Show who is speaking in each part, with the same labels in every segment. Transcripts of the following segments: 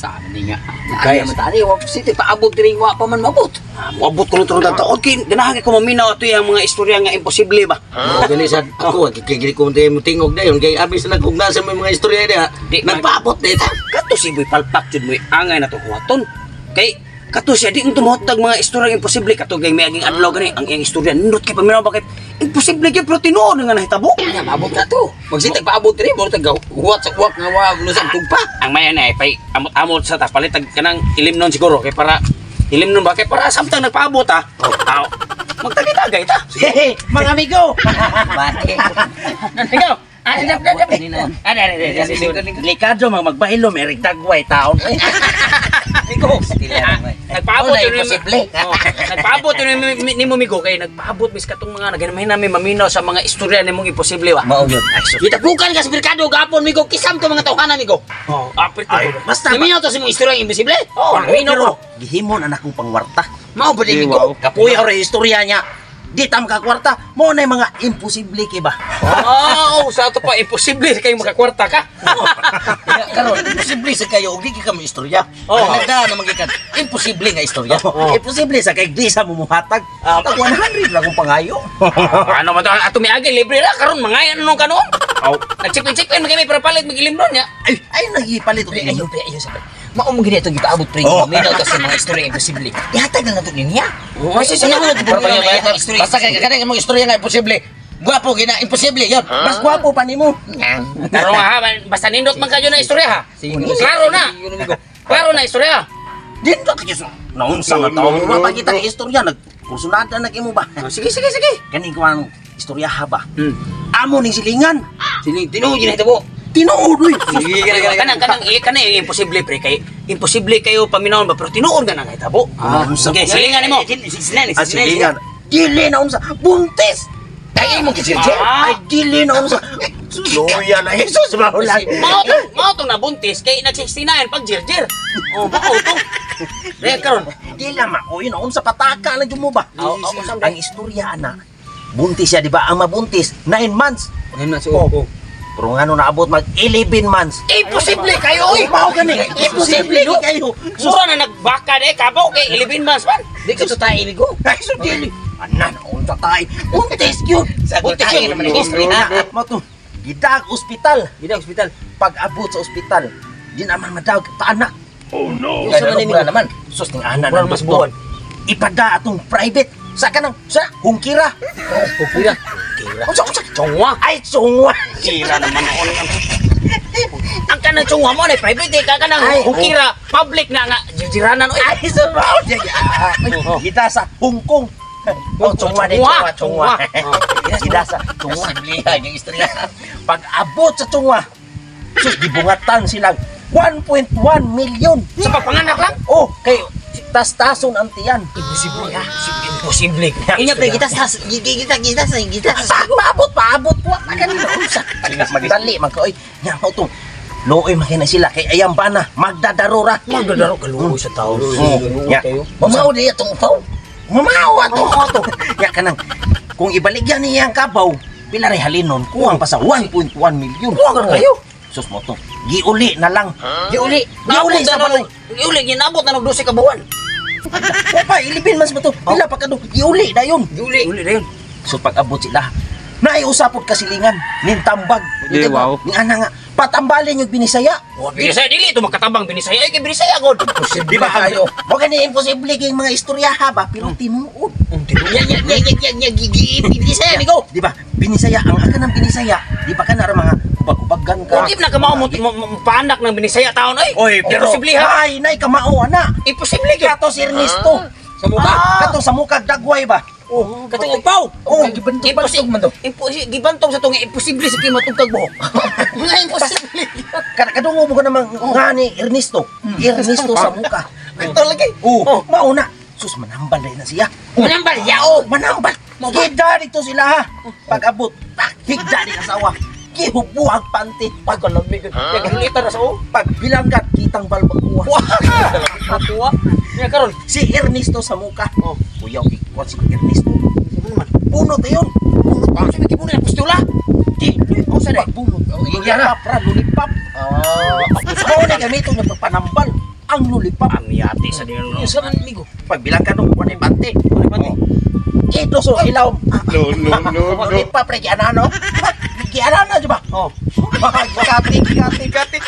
Speaker 1: Saan ni nga?
Speaker 2: Kaya
Speaker 1: Kaya man tani, wa city paabot diri, wa pa man mabot.
Speaker 2: Ah, moabot ko nung taon kay ganahan kay ko maminaw ato yung mga istorya nga imposible ba.
Speaker 3: Mao gani sad ako kay gili ko mo tingog dayon kay abi sa nagugna sa may mga istorya diha.
Speaker 2: Di,
Speaker 3: Nagpaabot di ta.
Speaker 2: Kato si Boy Palpak jud mo'y angay na to huwaton. Kay kato siya di mo tumuhotag mga istorya nga imposible, kato kay may aging adlaw gani ang iyang istorya nindot kay paminaw ba kay imposible gyud pero tinuod nga nahitabo.
Speaker 1: Nya maabot na to. Magsitag paabot diri, mo tag huwat sa uwak nga wa lusang tugpa.
Speaker 2: Ang maya na ay pay amot-amot sa ta palit tag kanang ilim nun siguro kay para ilim nun ba kay para samtang nagpaabot ha. Oh, aw. Magtagay-tagay ta.
Speaker 3: Hehe, mga amigo.
Speaker 1: Bate.
Speaker 2: Ikaw. Ah, dap dap dap. Ah, dap dap.
Speaker 3: Delikado mga magbailo may rigdagway taon.
Speaker 2: Migo. Nagpaabot
Speaker 1: Wala,
Speaker 2: yun ni
Speaker 1: imposible.
Speaker 2: Oh, nagpaabot yun ni mo migo kay nagpaabot mis katong mga naganamay namin maminaw sa mga istorya nimong imposible ba.
Speaker 1: Mao gyud.
Speaker 2: Ay, sus.
Speaker 1: Gitapukan ka sa merkado gapon migo, kisam to mga tawhana migo.
Speaker 2: Oh, apit
Speaker 3: Ay,
Speaker 2: ko.
Speaker 3: basta ba?
Speaker 1: Naminaw to sa imong istorya nga imposible.
Speaker 2: Oh, naminaw ko.
Speaker 3: Pero gihimon anak kong pangwarta.
Speaker 1: Mao ba di migo?
Speaker 3: Kapuyaw ra istorya niya. Di tam ka kwarta, mo na yung mga imposible kay ba.
Speaker 2: Oh, sa ato pa imposible kay makakwarta ka.
Speaker 3: Karon imposible sa kayo og di ka mo istorya.
Speaker 2: Oh.
Speaker 3: Oh. Nagdaan naman gikan. Imposible nga istorya.
Speaker 2: Oh.
Speaker 3: Imposible sa kay di sa mumuhatag.
Speaker 2: Ah.
Speaker 3: Tag 100 lang akong pangayo.
Speaker 2: Ano man to ato miagi libre ra karon mangayan nung kanon. Oh, nagchipin-chipin magay para palit magilim nun niya.
Speaker 3: Ay, ay nagipalit og
Speaker 1: Pre, ayo pre, ayo sa pre. Mao mo gini itong gipaabot pre.
Speaker 3: Oh.
Speaker 1: Maminaw to sa mga istorya imposible. Ihatag na nato niya.
Speaker 2: Oh,
Speaker 1: Kasi sila mo istorya.
Speaker 3: Basta kay kanang imong istorya nga imposible. Gwapo gina imposible yon. Mas gwapo pa nimo.
Speaker 2: Karon ha, basta nindot man kayo na istorya ha. Klaro na. Klaro na istorya.
Speaker 3: Dito kayo sa naunsa nga tawo mo mapakita ka istorya nagkursunada na kimo ba.
Speaker 2: Oh, sige, sige, sige.
Speaker 3: Kaning kuan istorya ha ba. Amo ning silingan.
Speaker 1: Sini tinuod gyud ito.
Speaker 3: Tinuod uy.
Speaker 1: Sige, gara gara.
Speaker 2: Kanang kanang eh, kanang yung imposible pre kay imposible kayo paminawon ba pero tinuod ka na kay tabo.
Speaker 3: Ah,
Speaker 2: Sige, silingan nimo.
Speaker 1: Silingan,
Speaker 3: Ah, silingan. Dili na unsa buntis.
Speaker 1: Ay imong kisirje.
Speaker 2: Ah.
Speaker 3: Ay dili na unsa. Luya na Jesus maulan.
Speaker 2: Mao to nabuntis kay nag 69 pag jirjir. Oh, mao to. Re karon.
Speaker 3: Di lang maoy na unsa pataka lang jud mo ba.
Speaker 2: Aw, aw, unsa
Speaker 3: Ang istorya ana. Buntis siya di ba? Ang mabuntis 9 months.
Speaker 2: Oh.
Speaker 3: Pero ngano naabot mag 11 months.
Speaker 2: Imposible kayo oy.
Speaker 3: Mao gani. Imposible
Speaker 2: no?
Speaker 3: kayo.
Speaker 2: Sura na nagbaka de kabaw kay 11 months man.
Speaker 1: Di ko to tayo migo.
Speaker 3: Ay so dili. Ana na unsa tay. Buntis gyud.
Speaker 1: Sa
Speaker 2: Buntis
Speaker 1: tayo
Speaker 2: yun.
Speaker 1: naman ang istorya.
Speaker 3: Mao to. Gidag ospital.
Speaker 1: Gida ospital.
Speaker 3: Pag abot sa ospital, di naman madag taanak.
Speaker 1: Unsa man ni naman?
Speaker 3: Sus ning ana
Speaker 2: Murag
Speaker 3: ng
Speaker 2: mas
Speaker 3: doktor.
Speaker 2: buwan.
Speaker 3: Ipada atong private sa kanang sa hungkira.
Speaker 2: Kira.
Speaker 3: Unsa unsa?
Speaker 2: Chongwa.
Speaker 3: Ay tsungwa.
Speaker 2: Kira naman ako ng ang kanang chongwa mo na private eh, ka kanang
Speaker 3: Ay.
Speaker 2: hukira public na nga jirjiranan oy.
Speaker 3: Ay sumaw siya. Kita sa Hong Kong. Oh, tsungwa din,
Speaker 2: Tsungwa.
Speaker 3: tsungwa, tsungwa. Kita sa tsungwa.
Speaker 1: Imposible ang istorya.
Speaker 3: Pag abot sa tsungwa, sus gibungatan silang 1.1 million.
Speaker 2: Sa pagpanganak lang.
Speaker 3: Oh, kay tastason ang tiyan.
Speaker 2: Imposible ha. Imposible.
Speaker 1: Inya pre kita sa kita kita sa kita sa
Speaker 3: Sa paabot, paabot po. Kanina unsa. Magdali man ka oy. Nya mao to. Luoy man kay na sila kay ayang bana magdadaro ra.
Speaker 2: Magdadaro kaluoy sa tao.
Speaker 3: Oh, nya.
Speaker 1: Mao di atong upaw.
Speaker 3: Mamawa to to. Nya kanang kung ibaligyan niya ang kabaw, pila ray halinon kuwang pa sa 1.1 million.
Speaker 1: Kuwang ra kayo.
Speaker 3: Sus mo to. Giuli na lang.
Speaker 1: Giuli.
Speaker 3: Giuli sa balay.
Speaker 2: Giuli ginabot na og 12 ka buwan.
Speaker 3: Wa pa 11 months ba to? Pila pa kado? Giuli na yun.
Speaker 1: Giuli.
Speaker 2: Giuli na yun.
Speaker 3: So pag abot sila, naiusapod kasilingan, nintambag.
Speaker 4: Di, wow.
Speaker 3: Ni ana nga, patambalin yung binisaya.
Speaker 2: Wa binisaya dili ito makatabang binisaya ay kay binisaya god.
Speaker 3: Di ba kayo? Mo gani imposible kay mga istorya ha ba, pero tinuod.
Speaker 1: Nya nya nya nya nya gigi binisaya migo.
Speaker 3: Di ba? Binisaya ang aka ng binisaya, di ba kana ra mga kubag-kubagan ka?
Speaker 2: Di na kamao mo paanak ng binisaya taon ay.
Speaker 3: Oy, pero
Speaker 2: imposible ha.
Speaker 3: Ay, nay kamao ana.
Speaker 2: Imposible gyud.
Speaker 3: Kato si Ernesto.
Speaker 1: Sa mukha.
Speaker 3: Kato sa mukha dagway ba?
Speaker 2: Oh, katong upaw.
Speaker 3: Oh,
Speaker 2: Imposible
Speaker 1: man to.
Speaker 2: Imposible gibantog sa tong imposible sa kay matugtag buhok.
Speaker 1: Nga imposible.
Speaker 3: Kada kadungo mo ka namang nga ni Ernesto. Ernesto sa muka.
Speaker 1: Kato lagi.
Speaker 3: Oh, mauna. Sus, manambal na siya.
Speaker 1: Manambal yao.
Speaker 3: Manambal. Higda dito sila ha. Pag abot, pak, higda ni asawa. Gihubuhag panty.
Speaker 2: Pag kalamig. Nagulita ra sa o.
Speaker 3: Pag bilanggat, kitang balbakuha.
Speaker 2: Wah. Kuha. Nya karon.
Speaker 3: Si Ernesto sa muka.
Speaker 2: Oh.
Speaker 3: Kuyaw, kikuha si Ernesto.
Speaker 2: Sino naman?
Speaker 3: Bunot ayun.
Speaker 2: Bunot pa. Sino gibunot ang pistula?
Speaker 3: Di,
Speaker 2: Oh, sa
Speaker 3: Pag bunot.
Speaker 1: Oh, Istorya na.
Speaker 3: Lollipop ra, lollipop.
Speaker 1: Ah,
Speaker 3: Mao na gamiton nga pagpanambal ang lollipop.
Speaker 2: Amiyati sa din no.
Speaker 1: Isa man amigo.
Speaker 3: Pagbilang ka no, wala bante.
Speaker 1: Wala bante.
Speaker 3: Ito so ilaw.
Speaker 4: No, no, no, no.
Speaker 3: Lollipop ra giana no. Giana na di ba?
Speaker 1: Oh.
Speaker 3: Kati, kati, kati.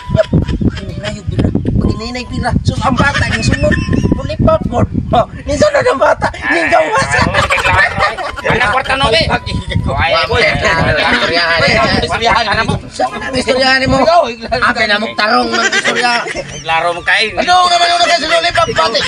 Speaker 3: Ininayog bira. Pag ininay bira, sus ang bata ni sunod. Lollipop god. Oh, ni sunod ang bata. Ni gawas.
Speaker 2: Wala kwarta no be. Ay, boy.
Speaker 1: Istoryahan
Speaker 2: Ano mo?
Speaker 1: Istoryahan mo. Ape na mong tarong ng istorya.
Speaker 2: Klaro mo kay.
Speaker 1: Ano naman yung nagkasululipap pati?